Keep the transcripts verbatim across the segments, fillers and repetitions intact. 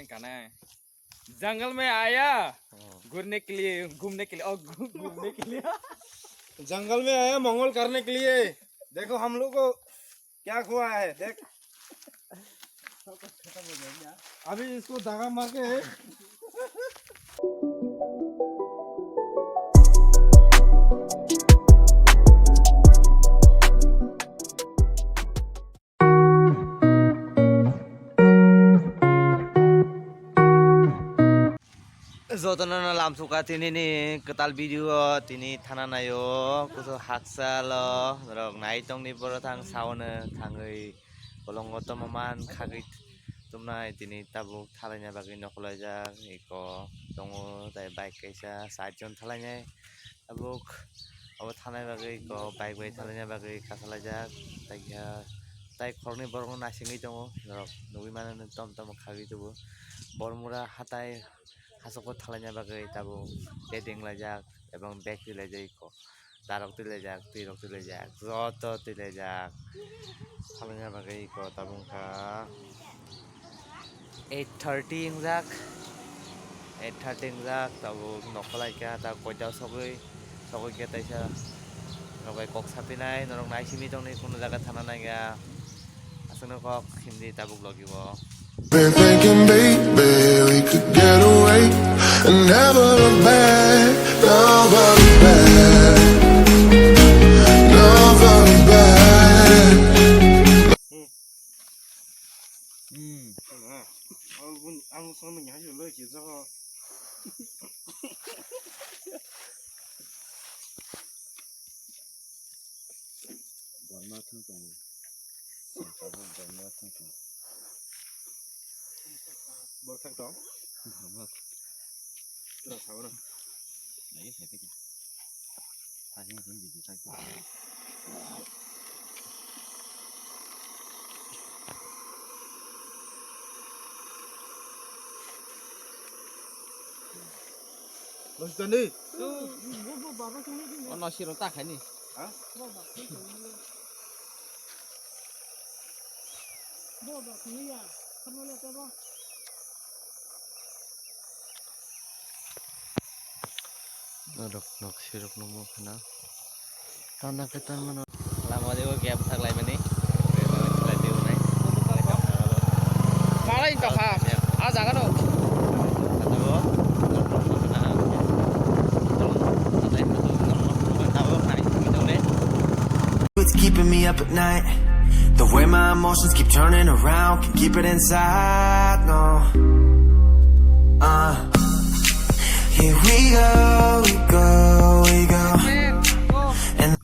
Kana? जंगल में आया, हाँ। घूरने के लिए, घूमने के लिए, ओ, घू-, घूमने के लिए। जंगल में आया मंगल करने के लिए। देखो हम लोग को क्या हुआ है, देख। अभी इसको धागा मार के। Jotono no lamsuka tini ni kwtal video o tini thana naio kusu haksa lo norok nai tongni boro thang saono thangwi bolongo tongma man khagwi tumnai tini tabuk thalaina bagwi nokolaijak eko tongo tai bike kaisa side jon thalainai. Tabuk abo thanai bagwi ko bike bai thalaina bagwi kasalaijak, tai kha tai khoroknwi borokno naisingwi tongo norok nugwi mano tom tom khagwi tubu. Bormura hatai hachukgo thalaina bagwi tabuk bedding laijak ebong bag twi laijak eko darok twi laijak twirok twi laijak joto twi laijak thalaina bagwi eko tabuk wngkha. Eight thirty wngjak, eight thirty wngjak, tabuk nokolaikha, ta koita sogwi, sogwi khe taisa norok bai kok sapinai, norok naisingwi tongni, kunu jaga thana nangya, aswkno kok himdi tabuk logi o. Been thinking, baby, we could get away and never look back, never look back, never look back. Hmm. Ang, ang, ang sama nyayo lo ki zo. Borma thang tong. Borma thang tong. Bor thang tong. Borma. Kira sabar. Lagi saya pikir. Tadi mungkin video saya. Lojitani. Ono siro ta khaini. Ha? Norok nok sirok nungmo khna. Tana khe tangmano. Lama dego gap thak laimani. Malai tokha. A jaga no. It's keeping me up at night. The way my emotions keep turning around, can't keep it inside, no. Uh, here we go, we go, we go. And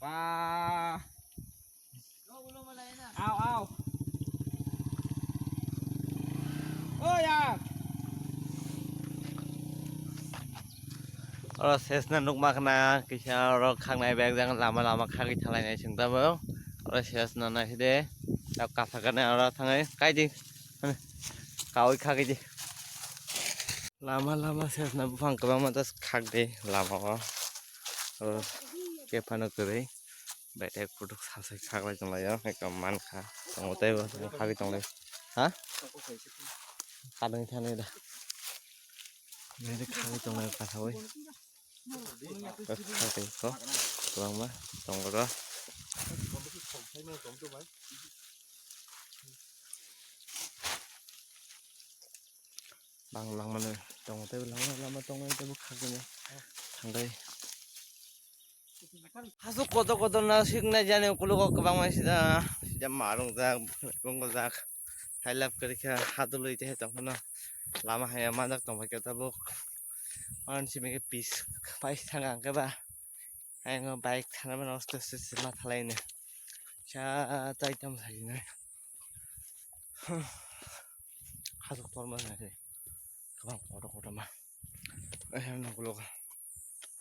Ba. Au, au. Oh, ya. Oro sesna nukma khna kisa oro khaknai bag jang lama lama khagwi thalainai chwng tabuk. Oro sesna naiside. Tab kaphakani oro thangwi kaidi. Kawi khagwi di. Lama lama sesna buphang kwbangma just khakdi lama o. Oro kephano kwrwi. Betek puthuk sasai khaklai tonglaio, ekdom mankha. Tongo teibo khagwi tonglai. Ha? Kadang thani da. Betek khagwi tonglai kasawi. Khagwi ko. Kwbangma tongo ro. Bang langmano tongo tei lama lama tongo tei bwkhak gwnwi thangwi. Hasuk kotor kotor no siknai jani ukulugo kwbangma sida sida ma rwngjak, tongjak. Hai lab kwrwi khe ha dului tei tongphano lama hai manjak tongphai khe tabuk. Ani simi khe pis pai thang ang khe ba. Ayang bike thana mano aste aste se ma thalaini. Cha tai tam thalaini. Hasuk torma thalaini. Kwbang kotor kotor ma. Ayang noklo.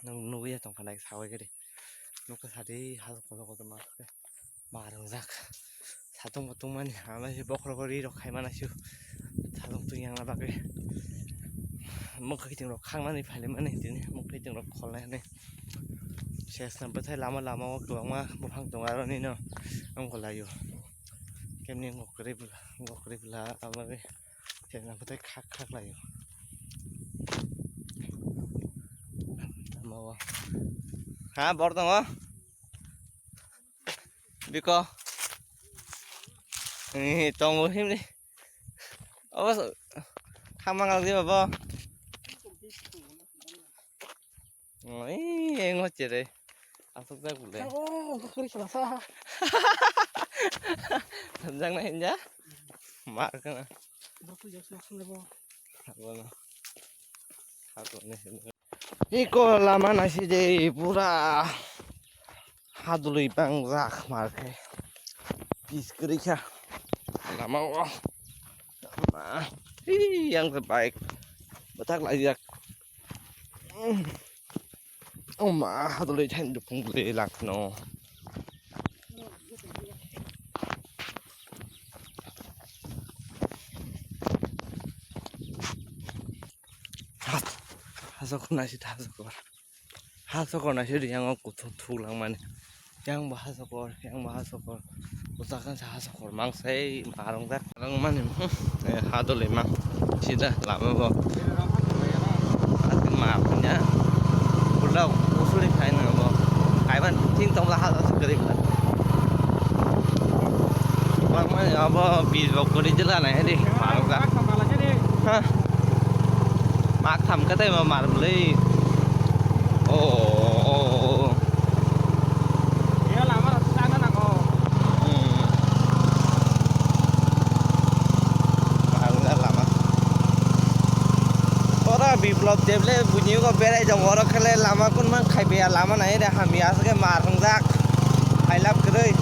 Nang nugwi tongkha nai sawi gari. Nokha sadi hasuk kotor kotor ma. Ma rwngjak. Satung bo tungmani, ama se bokhorok ri rok khaimana sio. Satung tungya wngna bagwi. Mwkhwtwng rok khangmani phalimani tini, mwkhwtwng rok kholnai hwnwi. Sesna bwthai lama lama o kwbangma buphang tongo aroni no wngkha laio. Kemni ngok kwrwi bwla, ngok kwrwi bwla, aboni chwla bwtwi khak khak laio. Tamo o. Ha, bor tongo? Biko. Eh, tongo himni. Abo s-, khamang ang di babo. Oi, engo chere. Asuk jak bole. Oh, kuri selasa. Thanjak na hinja. Mar kana. Berku jak selasa lebo. Abono. Hakoni. Iko lama naisi de pura hadului bangjak mar khe. Pis kwrwi kha lama o. Ma, hi, yang khe bike bwthak laijak. O ma, hadului thaini dukung bwlwi langkhano. Has-, hasok naisi hasok. Hasok naisi yang o kuthuk thuk langmani. Yang bo hasok, yang bo hasok. Bwsakhe sa hasok mang sai marwng jak. Rang mani, hmm, eh, ha dole mang. Sida lama bo. Aswk ma punya. Pula usuri khai na bo. Kaiban ting tong la ha aswk kari ba. Bang mani abo bis bo kori jela na hedi. Marwk jak. Ha. Mak tham ka tai ma mar mlei. Oh, oh, oh, oh. Iya, lama rasa sana nang, oh. Hmm. Baru dah lama. Ora Biplop Dev le buini ko berai jong oro khele lama kun man khai be lama nai re hamya aswk mar hwngjak. Hai lab kwrwi.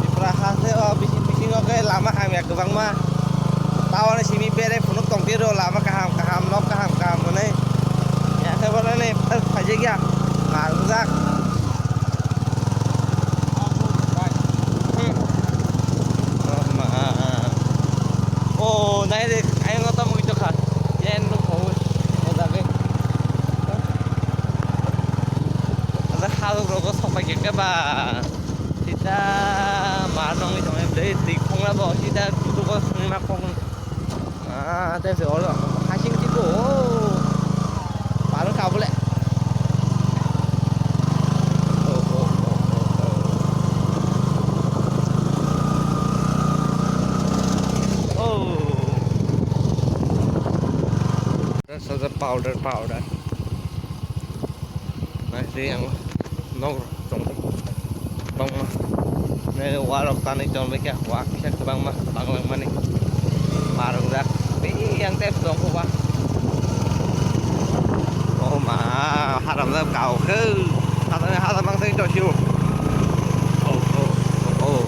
Tipra ha se o bising bising o khe lama hamya kwbangma. Tawani simi berai phunuk tongtiro lama kaham kaham nok kaham kaham hwnwi. Yakhe bono ni phajigya marwkjak. Hmm. Oh, ma. Oh, nai re, ayang o tamo ito kha. Yen no kho. O jabe. Ada hal rogo sopai ke ba. Sita ma nongwi tongwi bwlai twi khongla bo sita kutugo songwi ma khong. Ah, tei se oro hasing tiko. Paro kabole. Oh, oh, oh, oh, oh. Oh. That's the powder, powder. Nai tei ang nok rok tongo bangma. Nai warok tanwi tongbaikha, wa kisa kwbangma banglangmani. Marwngjak. Tei yang tei tongkha ba. Oh ma, haramjak kau khe. Hathani hatham mang tei tongsiu. Oh, oh, oh, oh.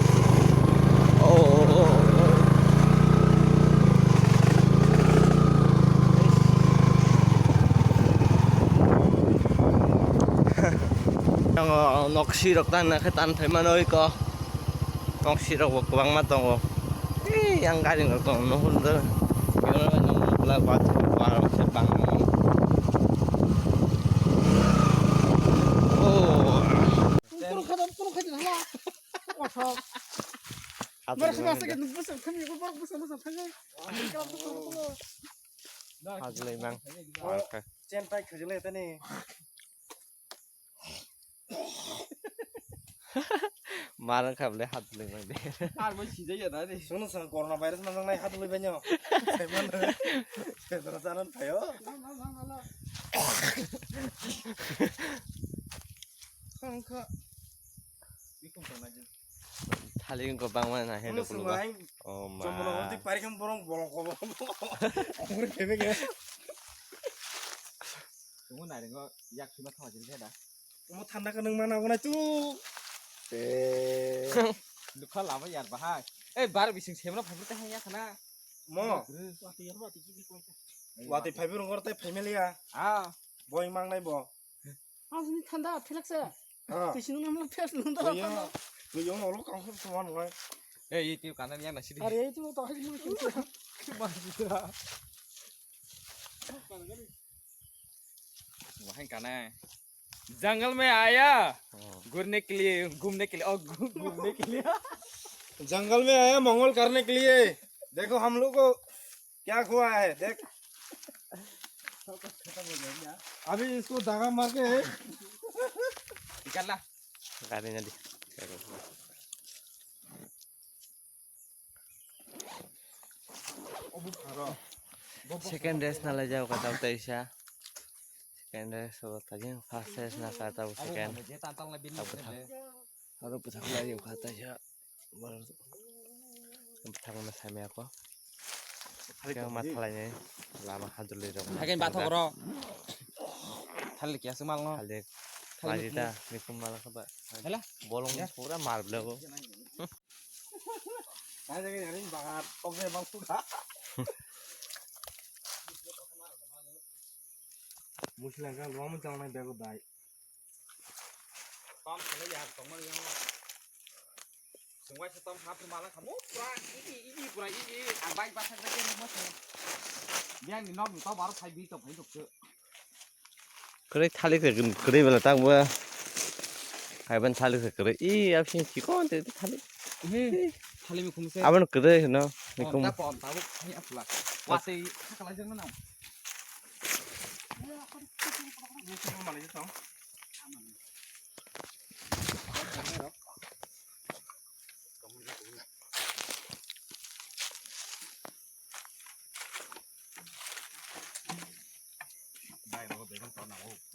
Oh, oh, oh, oh. Tongo, noksi rok tan khe tan phai mano iko. Noksi rok bo kwbangma tongo. Ei, yang gari rok tongo, nohor do. Kira nang bla ba, ba se bang. Oh. Kono khada, kono khada hala. Kothok. Bar khada se ke nubus khami ko bar bus bus thang. Hajlai mang. Chen tai khajle tani. Marang kha bole hajlai mang de. Ar bo sijai ya na de. Sunu sang corona virus nang nai hajlai banyo. Seman. Sedra sanan phayo. Khangkha. Thali wngkha bangma na he. Ono rw kuluba. Swmai. Oh ma. Chombono hor tik pari khe borong bolong kobo. Ongre kebe khe. Chungo nai ringo yak sima thama jil khe da. Omo thanda khe nung mana obo nai tu. Te. Dukha lama yar bahai. Ei bar bising semno phaibrwk tei hanya khana. Mo. Watwi phaibrwk ongkor tei phaimaliya. Ah. Boy mang nai bo. Asni thanda phelaksa. Ah. Twi sini namla phes nang da. Twi yo, twi yo, olo kang khum suman ngai. Eh, itu kanan yang nasi di. Are itu to hai mun kin. Masih. Wahai kana. जंगल में आया, घूरने के लिए, घूमने के लिए, ओ, घू-, घूमने के लिए। जंगल में आया मंगल करने के लिए। देखो हम लोग को क्या हुआ है, देख। अभी इसको धागा मार के निकालना। गाड़ी ना दे। Second rest na lai jao ka tau taisa. Second rest so ta jing first rest na ka tau second. Tau bwthak. Aro bwthak lai jao ka taisa. Bwthak na samya ko. Khe ma thalai ni lama hadulwi rok. Hagen bathok ro. Thalik ya sumal no. Thalik. Thalik. Majita mikum mala khaba. Hala. Bolong pura mar blago. Kaya kaya ni bagar tokse bang suka. Muslim kan ruang mun jangan bego dai. Tom sele ya tong ma yang. Sungwai se tom hap mala kamu pura ini ini pura ini. Ang bai basak basak ni mo se. Yang ni nok ni to baru phai bi to phai to. Kwrwi thalik se kwrwi bela tang bo. Haiban thalik se kwrwi. I absing chikon te thalik. He, thalik mi khumse. Abon kwrwi no. Pom mikum. Ta pom ta bu ni apla. Watei hakala jeng na. Ni khum mala jeng tong.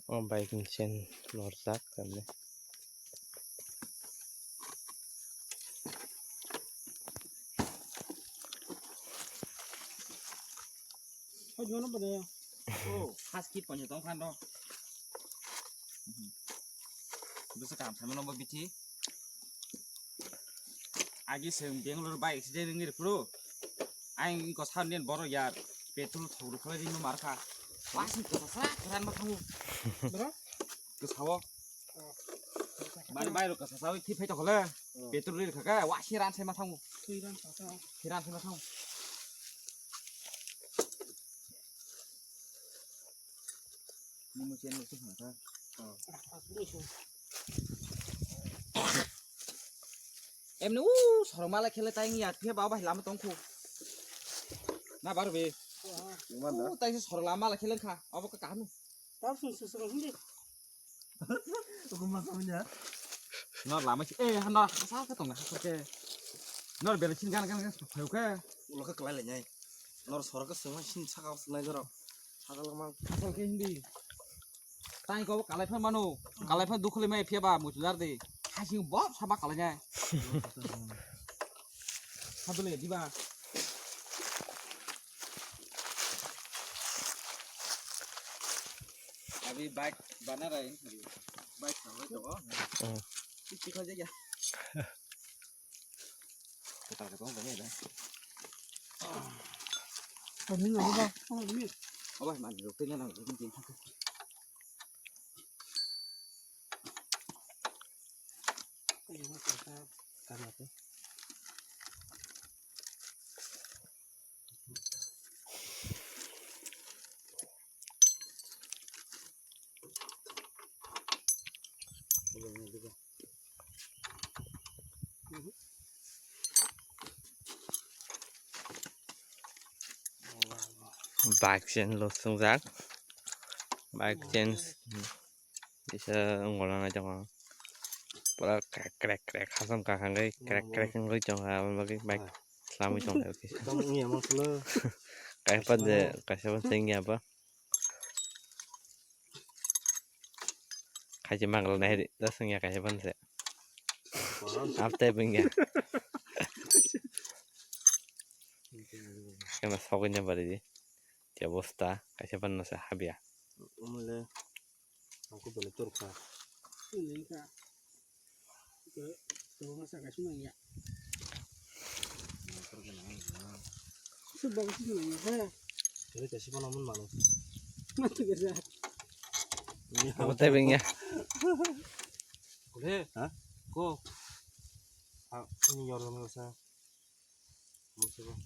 O bike ni chain norjak kami. Hajmano bade. O, haski ponyo tong khando. Bisa kam sama nomor biti. Agi se Bangalore bai accident ngi pro. Ai ko san den boro yar petrol thogru khlai ring mar kha. Wasin ko sa kran ma thangu. Bro? Ko sawo. Bari bai ro ko sa sawi thi phai to khle. Petrol ri kha ka wasin ran sai ma thangu. Thi ran sa sa. Thi ran sai ma thangu. Nimo chen mo sung ha. Em nu sorong mala khele tai ya phe ba bai lama tong khu. Na bar be. Mana? U tai se sorong lama la khele kha. Abo ka kaham. Tar sung sung sung hindi. Aku masuk punya. Nor lama si eh nor sa ka tong ha ke. Nor bela chin gan gan gan phayu ke. Ulo ka kelai le nyai. Nor sorok ka sung sin saka sung lai jorok. Saka lamang. Asal ke hindi. Tang ko kalai phan mano, kalai phan dukhle mai phia ba muchudar de. Hasing bob saba kalai nai. Hadule diba. Abhi bike bana raha hai, bike chalo to. Hmm. Kitti kha jaya. Kota kota kong kong ya. Kami nggak apa-apa, kami. Apa man, rukte na nang, rukte na. Bike chain lo swngjak. Bike chain bisa ngolana jama. Pura krek krek krek hasam kaham gai krek krek wngwi tong ha, aboni bagwi bike slamwi tong ha. Kaisa pan je, kaisa pan sengya ba. Kaisa mangla nai ri, da sengya kaisa pan se. Apte bingya. Kena sogwi nya bari di. Che bosta, kaisa pan no se habya. Umle. Aku bele turka. Ini ka. Ke, ke masa kasih nang ya. Sebab sih nang ya. Jadi kasih mana mun mana. Mati kerja. Ini Apa tebing ya? Kule, ha? Ko. Ah, ini yorong sa.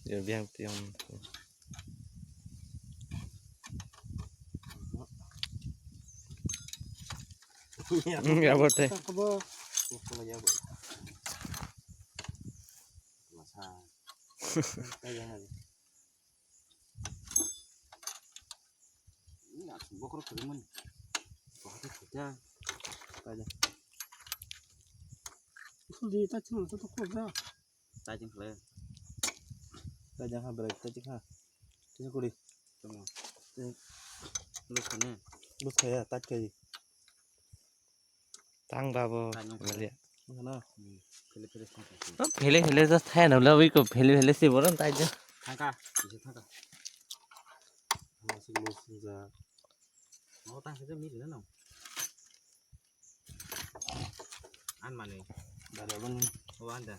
Yo biang tiang. Ya bote. Apa? Taijak na. Ini asuk bokrok kwrwngmani. Bahai khaikha. Taijak. Di taijak na to khok da. Taijak khlai. Taijak ha, berai taijak ha. Kisa kuri. Tamo. Lus khane. Lus khaya, taijak khai. Tang babo. Tang babo. Malia. Mana? Hmm. Phele phele thang thang. Oh, phele phele just thaya na bla, wiko phele phele se boron tai jo. Thangka, isi thangka. Masuk lus ja. Oh, tang se mi na no. An mane. Dada bani. Oh, anda.